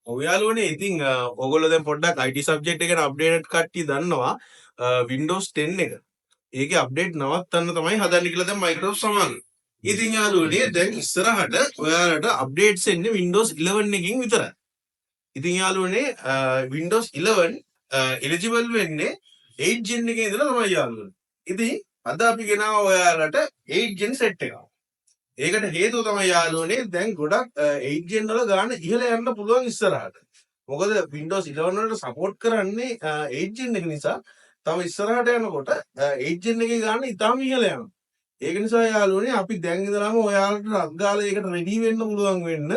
ඔව් යාළුවනේ, ඉතින් ඔයගොල්ලෝ දැන් පොඩ්ඩක් IT subject එක ගැන අප්ඩේටඩ් කට්ටිය දන්නවා, Windows 10 එක. ඒකේ අප්ඩේට් නවත්තන්න තමයි හදන්නේ කියලා දැන් Microsoft සමාගම. ඉතින් යාළුවනේ, දැන් ඉස්සරහට ඔයාලට අප්ඩේට්ස් එන්නේ Windows 11 එකකින් විතරයි. ඉතින් යාළුවනේ, Windows 11 eligible වෙන්නේ 8 Gen එකේ ඉඳලා තමයි යාළුවනේ. ඉතින් අද අපි ගෙනාවා ඔයාලට 8 Gen set එකක්. ඒකට හේතුව තමයි යාළුවනේ, දැන් ගොඩක් 8 Gen වල ගාන ඉහළ යන්න පුළුවන් ඉස්සරහට. මොකද Windows 11 වලට සපෝට් කරන්නේ 8 Gen එක නිසා තව ඉස්සරහට යනකොට 8 Gen එකේ ගාන ඉතාම ඉහළ යනවා. ඒක නිසා යාළුවනේ, අපි දැන් ඉඳලාම ඔයාලට රත් ගාලා ඒකට රෙඩි වෙන්න පුළුවන් වෙන්න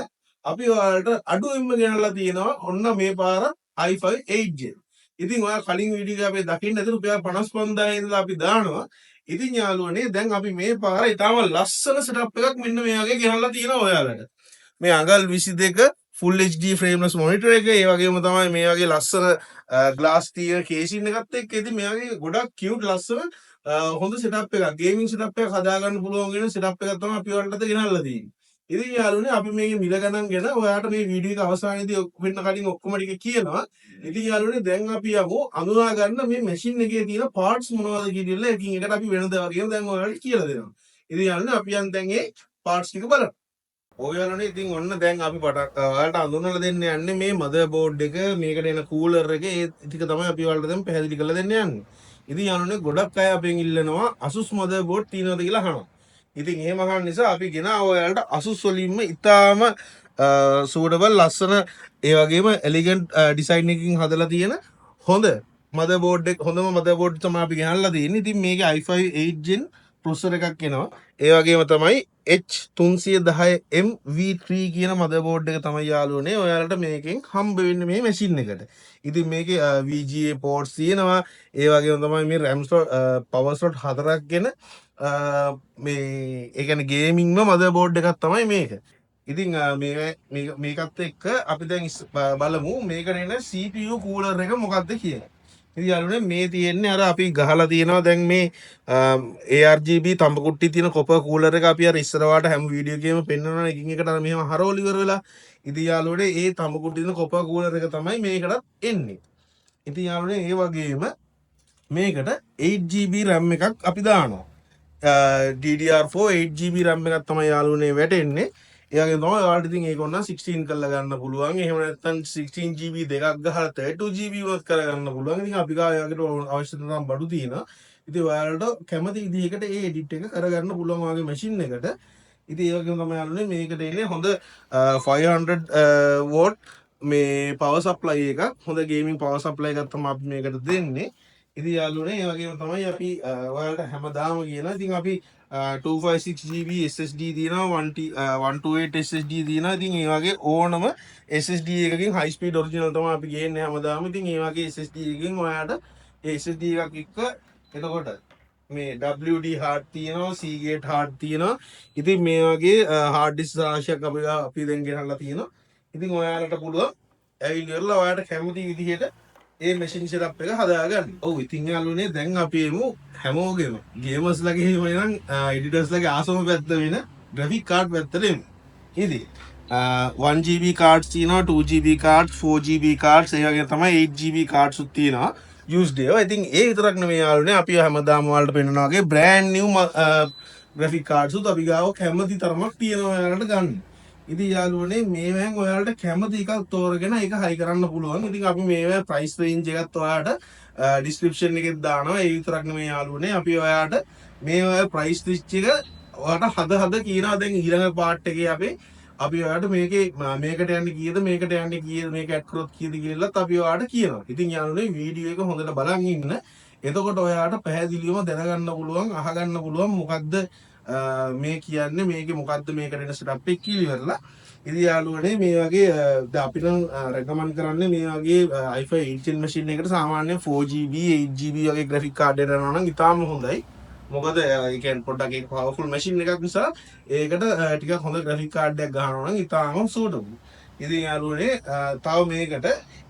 අපි ඔයාලට අඩුවෙන්ම ගෙනල්ලා තියෙනවා ඔන්න මේ පාර i5 8 Gen. ඉතින් ඔයා කලින් වීඩියෝ එක අපේ දකින්න ඇති රුපියල් 55,000 ඉඳලා අපි දානවා. ඉතින් යාළුවනේ, දැන් අපි මේ පාර ඉතාම ලස්සන සෙටප් එකක් මෙන්න මේ වගේ ගෙනල්ලා තියෙනවා ඔයාලට. මේ අඟල් 22 Full HD frameless monitor එක, ඒ වගේම තමයි මේ වගේ ලස්සන ග්ලාස් තියෙන කේසින් එකත් එක්ක, ඉතින් මේ වගේ ගොඩක් කියුට් ලස්සන හොඳ සෙටප් එකක්, ගේමින් සෙටප් එකක් හදාගන්න පුළුවන් වෙන සෙටප් එකක් තමයි අපි ඔයාලට අද ගෙනල්ලා තියෙන්නේ. ඉතින් යාළුවනේ, අපි මේකේ මිල ගණන් ගැන ඔයාලට මේ වීඩියෝ එක අවසානයේදී වෙන්න කලින් ඔක්කොම ටික කියනවා. ඉතින් යාළුවනේ, දැන් අපි යමු අඳුනා ගන්න මේ මැෂින් එකේ තියෙන පාර්ට්ස් මොනවද කියලා එකින් එකට අපි වෙනද වගේම දැන් ඔයාලට කියලා දෙනවා. ඉතින් යාළුවනේ, අපි යන් දැන් ඒ පාර්ට්ස් ටික බලමු. ඔව් යාළුවනේ, ඉතින් ඔන්න දැන් අපි පටන් ඔයාලට අඳුනලා දෙන්න යන්නේ මේ මදර් බෝඩ් එක, මේකට එන කූලර් එක, ඒ ටික තමයි අපි ඔයාලට දැන් පැහැදිලි කරලා දෙන්න යන්නේ. ඉතින් යාළුවනේ, ගොඩක් අය අපෙන් ඉල්ලනවා Asus මදර් බෝඩ් තියෙනවද කියලා අහනවා. ඉතින් එහෙම අහන නිසා අපි ගෙනාව ඔයාලට Asus වලින්ම ඉතාම සූටබල් ලස්සන, ඒ වගේම එලිගන්ට් ඩිසයින් එකකින් හදලා තියෙන හොඳ මදර් බෝඩ් එක, හොඳම මදර් බෝඩ් තමයි අපි ගෙනල්ලා තියෙන්නේ. ඉතින් මේකේ i5 8 Gen processor එකක් එනවා. ඒ වගේම තමයි H310M V3 කියන මදර්බෝඩ් එක තමයි යාළුවනේ ඔයාලට මේකෙන් හම්බ වෙන්නේ මේ මැෂින් එකට. ඉතින් මේකේ VGA ports තියෙනවා. ඒ වගේම තමයි මේ RAM slot, power slot හතරක් ගෙන මේ ඒ කියන්නේ ගේමින්ම මදර්බෝඩ් එකක් තමයි මේක. ඉතින් මේ මේකත් එක්ක අපි දැන් බලමු මේකට එන CPU cooler එක මොකක්ද කියලා. ඉතින් යාළුවනේ, මේ තියෙන්නේ අර අපි ගහලා තියෙනවා දැන් මේ ARGB තඹ කුට්ටි තියෙන කොපර් කූලර් එක. අපි අර ඉස්සර වාට හැම වීඩියෝ එකේම පෙන්වනවා එකින් එකට අර මෙහෙම හරවල ඉවර වෙලා. ඉතින් යාළුවනේ, ඒ තඹ කුට්ටි තියෙන කොපර් කූලර් එක තමයි මේකටත් එන්නේ. ඉතින් යාළුවනේ, ඒ වගේම මේකට 8 GB RAM එකක් අපි දානවා. DDR4 8 GB RAM එකක් තමයි යාළුවනේ වැටෙන්නේ. ඒ වගේම තමයි ඔයාලට ඉතින් ඒක ඕන නම් 16 කරලා ගන්න පුළුවන්. එහෙම නැත්නම් 16 GB දෙකක් ගහලා 32 GB වුණත් කරගන්න පුළුවන්. ඉතින් අපි ගාව ඒ වගේ අවශ්‍ය තරම් බඩු තියෙනවා. ඉතින් ඔයාලට කැමති විදිහකට ඒ එඩිට් එක කරගන්න පුළුවන් ඔයාගේ මැෂින් එකට. ඉතින් ඒ වගේම තමයි යාළුවනේ, මේකට එන්නේ හොඳ 500 වෝට් මේ පවර් සප්ලයි එකක්. හොඳ ගේමින් පවර් සප්ලයි එකක් තමයි අපි මේකට දෙන්නේ. ඉතින් යාළුවනේ, ඒ වගේම තමයි අපි ඔයාලට හැමදාම කියන, ඉතින් අපි 256 GB SSD තියෙනවා, 1T 128 SSD තියෙනවා. ඉතින් ඒ වගේ ඕනම SSD එකකින් හයි ස්පීඩ් ඔරිජිනල් තමයි අපි ගේන්නේ හැමදාම. ඉතින් ඒ වගේ SSD එකකින් ඔයාලට ඒ SSD එකක් එක්ක එතකොට මේ WD hard තියෙනවා, Seagate hard තියෙනවා. ඉතින් මේ වගේ හાર્ඩ් ඩිස්ක් රාශියක් අපි දැන් ගෙනල්ලා තියෙනවා. ඉතින් ඔයාලට පුළුවන් ඇවිල්ලා ඉවරලා ඔයාලට කැමති විදිහට ඒ මැෂින් සෙටප් එක හදාගන්න. ඔව්, ඉතින් යාළුවනේ, දැන් අපි එමු හැමෝගෙම ගේමර්ස් ලගේ එහෙම නම් එඩිටර්ස් ලගේ ආසම පැත්ත වෙන ග්‍රැෆික් කාඩ් පැත්තට එමු. ඉතින් 1 GB cards තියෙනවා, 2 GB cards, 4 GB cards, ඒ වගේ තමයි 8 GB cards උත් තියෙනවා යූස්ඩ් ඒවා. ඉතින් ඒ විතරක් නෙමෙයි යාළුවනේ, අපි හැමදාම ඔයාලට පෙන්වනවා වගේ බ්‍රෑන්ඩ් නිව් ග්‍රැෆික් කාඩ්ස් උත් අපි ගාව කැමති තරමක් තියෙනවා ඔයාලට ගන්න. ඉතින් යාළුවනේ, මේවෙන් ඔයාලට කැමති එකක් තෝරගෙන ඒක හයි කරන්න පුළුවන්. ඉතින් අපි මේවා ප්‍රයිස් රේන්ජ් එකත් ඔයාලට ඩිස්ක්‍රිප්ෂන් එකෙත් දානවා. ඒ විතරක් නෙමෙයි යාළුවනේ, අපි ඔයාලට මේ ඔය ප්‍රයිස් ලිස්ට් එක ඔයාලට හද හද කියනවා. දැන් ඊළඟ පාර්ට් එකේ අපේ අපි ඔයාලට මේකේ මේකට යන්නේ කීයද, මේකට යන්නේ කීයද, මේක ඇඩ් කරොත් කීයද කියලාත් අපි ඔයාලට කියනවා. ඉතින් යාළුවනේ, වීඩියෝ එක හොඳට බලන් ඉන්න. එතකොට ඔයාලට පැහැදිලිවම දැනගන්න පුළුවන්, අහගන්න පුළුවන් මොකද්ද මේ කියන්නේ, මේකේ මොකද්ද මේකට එන සෙටප් එක කියලා ඉවරලා. ඉතින් යාළුවනේ, මේ වගේ දැන් අපි නම් රෙකමන්ඩ් කරන්නේ මේ වගේ i5 8 gen machine එකට සාමාන්‍යයෙන් 4 GB 8 GB වගේ ග්‍රැෆික් කාඩ් එකක් යනවා නම් ඉතාම හොඳයි. මොකද ඒ කියන්නේ පොඩ්ඩක් ඒක පවර්ෆුල් මැෂින් එකක් නිසා ඒකට ටිකක් හොඳ ග්‍රැෆික් කාඩ් එකක් ගහනවා නම් ඉතාම සූටබල්. ඉතින් යාළුවනේ, තව මේකට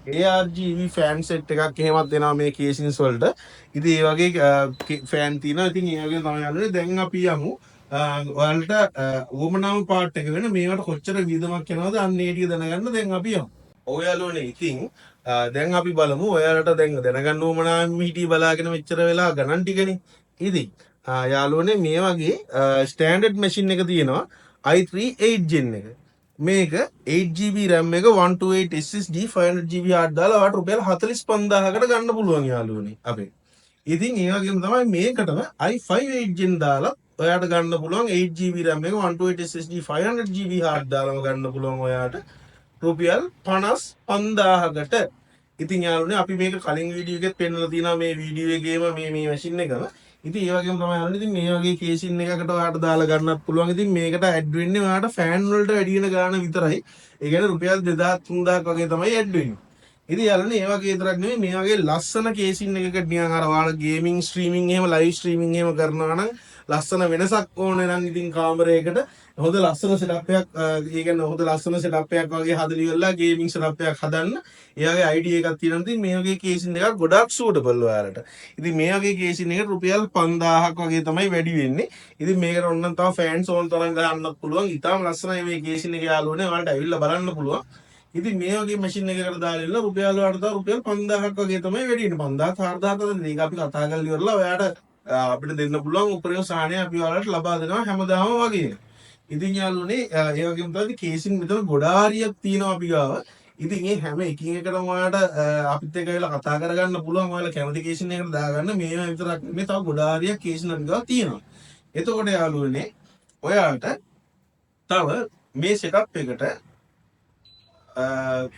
ARGB fan set එකක් එහෙමත් දෙනවා මේ කේසින්ස් වලට. ඉතින් ඒ වගේ ෆෑන් තියෙනවා. ඉතින් ඒ වගේ තමයි යාළුවනේ, දැන් අපි යමු ඔයාලට උවමනාම පාර්ට් එක වෙන මේවට කොච්චර වියදමක් යනවද අන්න ඒ ටික දැනගන්න දැන් අපි යමු. ඔව් යාළුවනේ, ඉතින් දැන් අපි බලමු ඔයාලට දැන් දැනගන්න උවමනාවෙන් හිටිය බලාගෙන මෙච්චර වෙලා ගණන් ටිකනේ. ඉතින් යාළුවනේ, මේ වගේ ස්ටෑන්ඩඩ් මැෂින් එක තියෙනවා i3 8 Gen එක. මේක 8 GB RAM එක, 128 SSD, 500 GB hard දාලා ඔයාලට රුපියල් 45,000කට ගන්න පුළුවන් යාළුවනේ අපේ. ඉතින් ඒ වගේම තමයි මේකටම i5 8 Gen දාලා ඔයාට ගන්න පුළුවන්. 8 GB RAM එක, 128 SSD, 500 GB hard දාලාම ගන්න පුළුවන් ඔයාට රුපියල් 55,000කට. ඉතින් යාළුවනේ, අපි මේක කලින් වීඩියෝ එකෙත් පෙන්නලා තියෙනවා මේ වීඩියෝ එකේම මේ මේ මැෂින් එකම. ඉතින් ඒ වගේම තමයි යාළුවනේ, ඉතින් මේ වගේ කේසින් එකකට ඔයාට දාලා ගන්නත් පුළුවන්. ඉතින් මේකට ඇඩ් වෙන්නේ ඔයාට ෆෑන් වලට වැඩි වෙන ගාණ විතරයි. ඒ කියන්නේ රුපියල් 2000 3000ක් වගේ තමයි ඇඩ් වෙන්නේ. ඉතින් යාළුවනේ, ඒ වගේ විතරක් නෙමෙයි, මේ වගේ ලස්සන කේසින් එකකට නිකන් අර ඔයාලා ගේමින් ස්ට්‍රීමින් එහෙම ලයිව් ස්ට්‍රීමින් එහෙම කරනවා නම්, ලස්සන වෙනසක් ඕනේ නම්, ඉතින් කාමරයකට හොඳ ලස්සන සෙටප් එකක්, ඒ කියන්නේ හොඳ ලස්සන සෙටප් එකක් වගේ හදලා ඉවරලා ගේමින් සෙටප් එකක් හදන්න ඒ වගේ අයිඩියා එකක් තියෙනවා. ඉතින් මේ වගේ කේසින් එකක් ගොඩාක් සූටබල් ඔයාලට. ඉතින් මේ වගේ කේසින් එකට රුපියල් 5000ක් වගේ තමයි වැඩි වෙන්නේ. ඉතින් මේකට ඕන නම් තව ෆෑන්ස් ඕන තරම් ගහන්නත් පුළුවන්. ඉතාම ලස්සනයි මේ කේසින් එක යාළුවනේ. ඔයාලට ඇවිල්ලා බලන්න පුළුවන්. ඉතින් මේ වගේ මැෂින් එකකට දාලා ඉන්න රුපියල් වලට තව රුපියල් 5000ක් වගේ තමයි වැඩි වෙන්නේ. 5000 4000 තමයි. මේක අපි කතා කරලා ඉවරලා ඔයාට අපිට දෙන්න පුළුවන් උපරිම සහනය අපි ඔයාලට ලබා දෙනවා හැමදාම වගේ. ඉතින් යාළුවනේ, ඒ වගේම තමයි කේසින් මෙතන ගොඩාරියක් තියෙනවා අපි ගාව. ඉතින් මේ හැම එකින් එකටම ඔයාලට අපිත් එක්ක ඇවිල්ලා කතා කරගන්න පුළුවන්. ඔයාලා කැමති කේසින් එකකට දාගන්න. මේවා විතරක් නෙමෙයි, තව ගොඩාරියක් කේසින් අපි ගාව තියෙනවා. එතකොට යාළුවනේ, ඔයාලට තව මේ සෙටප් එකට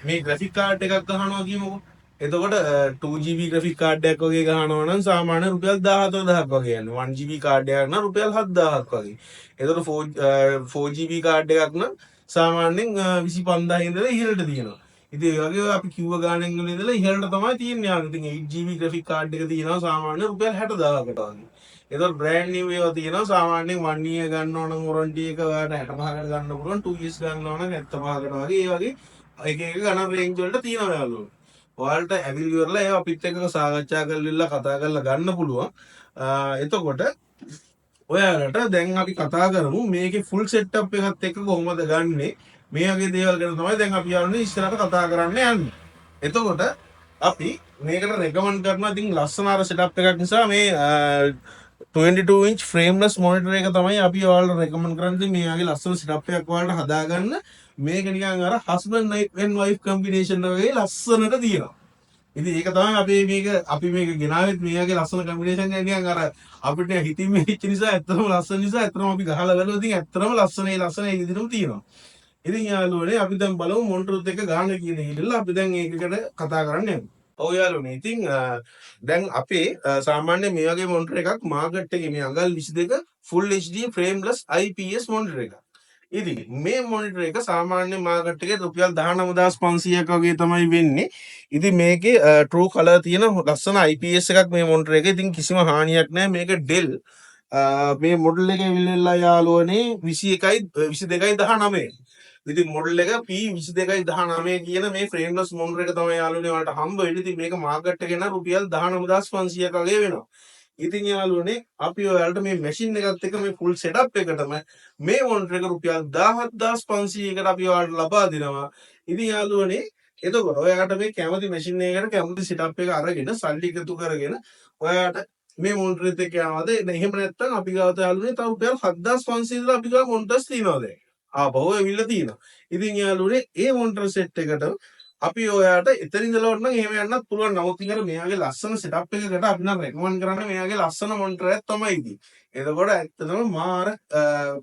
මේ ග්‍රැෆික් කාඩ් එකක් ගහනවා කියමුකෝ. එතකොට 2 GB graphic card එකක් වගේ ගහනවා නම් සාමාන්‍ය රුපියල් 14,000ක් වගේ යනවා. 1 GB card එකක් නම් රුපියල් 7,000ක් වගේ. එතකොට 4 4 GB card එකක් නම් සාමාන්‍යයෙන් 25,000 ඉඳලා ඉහළට තියෙනවා. ඉතින් ඒ වගේ අපි කිව්ව ගානෙන් වල ඉඳලා ඉහළට තමයි තියෙන්නේ යාළුවෝ. ඉතින් 8 GB graphic card එක තියෙනවා සාමාන්‍ය රුපියල් 60,000කට වගේ. එතකොට බ්‍රෑන්ඩ් නිව් ඒවා තියෙනවා සාමාන්‍යයෙන් 1 year ගන්නවා නම් වොරන්ටි එක ඔයාලට 65කට ගන්න පුළුවන්. 2 years ගන්නවා නම් 75කට වගේ. ඒ වගේ එක එක ගණන් රේන්ජ් වලට තියෙනවා යාළුවෝ. ඔයාලට ඇවිල්ලා ඉවරලා ඒවා අපිත් එක්ක සාකච්ඡා කරලා කතා කරලා ගන්න පුළුවන්. එතකොට ඔයාලට දැන් අපි කතා කරමු මේකේ ෆුල් සෙට්අප් එකත් එක්ක කොහොමද ගන්නෙ, මේ වගේ දේවල් ගැන තමයි දැන් අපි යාළුවනේ ඉස්සරහට කතා කරන්න යන්නේ. එතකොට අපි මේකට රෙකමන්ඩ් කරනවා ඉතින් ලස්සන අර සෙටප් එකක් නිසා මේ 22 inch frameless monitor එක තමයි අපි ඔයාලට රෙකමන්ඩ් කරන්නේ. ඉතින් මේ වගේ ලස්සන සෙටප් එකක් ඔයාලට හදාගන්න මේක නිකන් අර husband and wife combination වගේ ලස්සනට තියෙනවා. ඉතින් ඒක තමයි අපි මේක අපි මේක ගෙනාවෙත් මේ වගේ ලස්සන කම්බිනේෂන් එක නිකන් අර අපිට හිතින් වෙච්ච නිසා, ඇත්තටම ලස්සන නිසා. ඇත්තටම අපි ගහලා බැලුවා, ඉතින් ඇත්තටම ලස්සන, ඒ ලස්සන ඒ විදිහටම තියෙනවා. ඉතින් යාළුවනේ, අපි දැන් බලමු මොනිටරුත් එක්ක ගාන කියන ඉල්ලලා අපි දැන් ඒකකට කතා කරන්න යමු. ඔව් යාළුවනේ, ඉතින් දැන් අපේ සාමාන්‍ය මේ වගේ මොනිටර් එකක් මාකට් එකේ මේ අඟල් 22 Full HD frameless IPS monitor එකක්. ඉතින් මේ මොනිටර් එක සාමාන්‍ය මාකට් එකේ රුපියල් 19,500ක් වගේ තමයි වෙන්නේ. ඉතින් මේකේ ට්‍රූ කලර් තියෙන ලස්සන IPS එකක් මේ මොනිටර් එක. ඉතින් කිසිම හානියක් නෑ. මේක Dell මේ මොඩල් එක ඇවිල්ලා යාළුවනේ 21යි 22යි 19. ඉතින් මොඩල් එක P2219 කියන මේ ෆ්‍රේම්ලස් මොනිටර් එක තමයි යාළුවනේ ඔයාලට හම්බ වෙන්නේ. ඉතින් මේක මාකට් එකේ නම් රුපියල් 19,500ක් වගේ වෙනවා. ඉතින් යාළුවනේ, අපි ඔයාලට මේ මැෂින් එකත් එක්ක මේ ෆුල් සෙටප් එකටම මේ මොනිටර් එක රුපියල් 17,500කට අපි ඔයාලට ලබා දෙනවා. ඉතින් යාළුවනේ, එතකොට ඔයාලට මේ කැමති මැෂින් එකකට කැමති සෙටප් එක අරගෙන සල්ලි එකතු කරගෙන ඔයාලට මේ මොනිටර් එකත් එක්ක යනවාද? එහෙම නැත්නම් අපි ගාව යාළුවනේ තව රුපියල් 7500 ඉඳලා අපි ගාව මොනිටර්ස් තියෙනවා දැන්. ආපහු ඇවිල්ලා තියෙනවා. ඉතින් යාළුවනේ, ඒ මොනිටර් සෙට් එකට අපි ඔයාට එතන ඉඳලා ඕන නම් එහෙම යන්නත් පුළුවන්. නමුත් ඉතින් අර මෙයාගේ ලස්සන සෙටප් එකකට අපි නම් රෙකමන්ඩ් කරන්නේ මෙයාගේ ලස්සන මොනිටර් එකක් තමයි ඉතින්. එතකොට ඇත්තටම මාර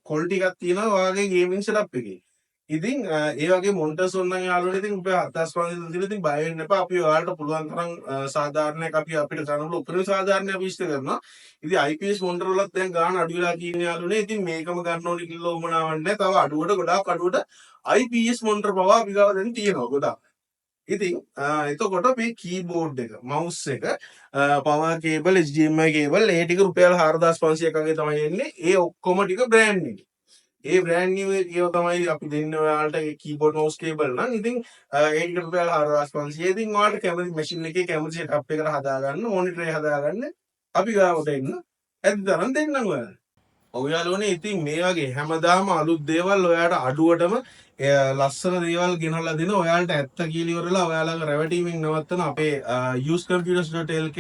ක්වොලිටි එකක් තියෙනවා ඔයාගේ ගේමින් සෙටප් එකේ. ඉතින් ඒ වගේ මොනිටර්ස් ඕන නම් යාළුවනේ, ඉතින් රුපියල් 7500 තියෙන, ඉතින් බය වෙන්න එපා. අපි ඔයාලට පුළුවන් තරම් සාධාරණයක් අපි අපිට කරන්න පුළුවන් උපරිම සාධාරණයක් අපි ඉෂ්ට කරනවා. ඉතින් IPS monitor වලත් දැන් ගාණ අඩු වෙලා තියෙන යාළුවනේ. ඉතින් මේකම ගන්න ඕනි කියලා උවමනාවක් නැහැ. තව අඩුවට, ගොඩාක් අඩුවට IPS monitor පවා අපි ගාව දැන් තියෙනවා ගොඩාක්. ඉතින් එතකොට මේ කීබෝඩ් එක, මවුස් එක, පවර් කේබල්, HDMI cable ඒ ටික රුපියල් 4500ක් වගේ තමයි එන්නේ. ඒ ඔක්කොම ටික බ්‍රෑන්ඩ් නිව්. ඒ බ්‍රෑන්ඩ් නිව් ඒවා තමයි අපි දෙන්නේ ඔයාලට ඒ කීබෝඩ් මවුස් කේබල් නම්. ඉතින් ඒ ටික රුපියල් 4500. ඉතින් ඔයාලට කැමති මැෂින් එකේ කැමති සෙටප් එකට හදාගන්න, මොනිටර් එක හදාගන්න අපි ගාවට එන්න. ඇති තරම් දෙන්නම් ඔයාලට. ඔව් යාළුවනේ, ඉතින් මේ වගේ හැමදාම අලුත් දේවල් ඔයාලට අඩුවටම ලස්සන දේවල් ගෙනල්ලා දෙන, ඔයාලට ඇත්ත කියලා ඉවරලා ඔයාලව රැවටීමෙන් නවත්තන අපේ usecomputers.lk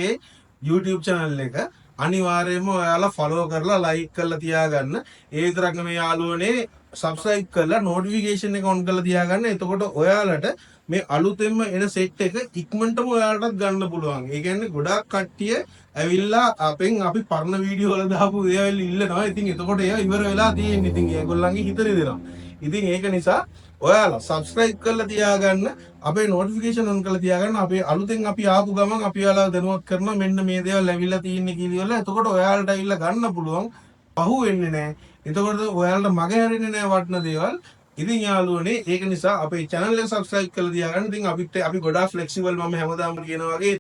YouTube channel එක අනිවාර්යයෙන්ම ඔයාලා ෆලෝ කරලා ලයික් කරලා තියාගන්න. ඒ විතරක් නෙමෙයි යාළුවනේ, සබ්ස්ක්‍රයිබ් කරලා නොටිෆිකේෂන් එක ඔන් කරලා තියාගන්න. එතකොට ඔයාලට මේ අලුතෙන්ම එන සෙට් එක ඉක්මනටම ඔයාලටත් ගන්න පුළුවන්. ඒ කියන්නේ ගොඩාක් කට්ටිය ඇවිල්ලා අපෙන් අපි පරණ වීඩියෝ වල දාපු දේවල් ඉල්ලනවා. ඉතින් එතකොට ඒවා ඉවර වෙලා තියෙන්නේ. ඉතින් ඒගොල්ලන්ගේ හිත රිදෙනවා. ඉතින් ඒක නිසා ඔයාලා සබ්ස්ක්‍රයිබ් කරලා තියාගන්න, අපේ නොටිෆිකේෂන් ඔන් කරලා තියාගන්න. අපේ අලුතෙන් අපි ආපු ගමන් අපි ඔයාලව දැනුවත් කරනවා මෙන්න මේ දේවල් ඇවිල්ලා තියෙන්නේ කියලා. එතකොට ඔයාලට ඇවිල්ලා ගන්න පුළුවන්. පහු වෙන්නේ නැහැ. එතකොට ඔයාලට මග හැරෙන්නේ නැහැ වටින දේවල්. ඉතින් යාළුවනේ, ඒක නිසා අපේ channel එක subscribe කරලා තියාගන්න. ඉතින් අපිත් අපි ගොඩාක් ෆ්ලෙක්සිබල්, මම හැමදාම කියනවා වගේ.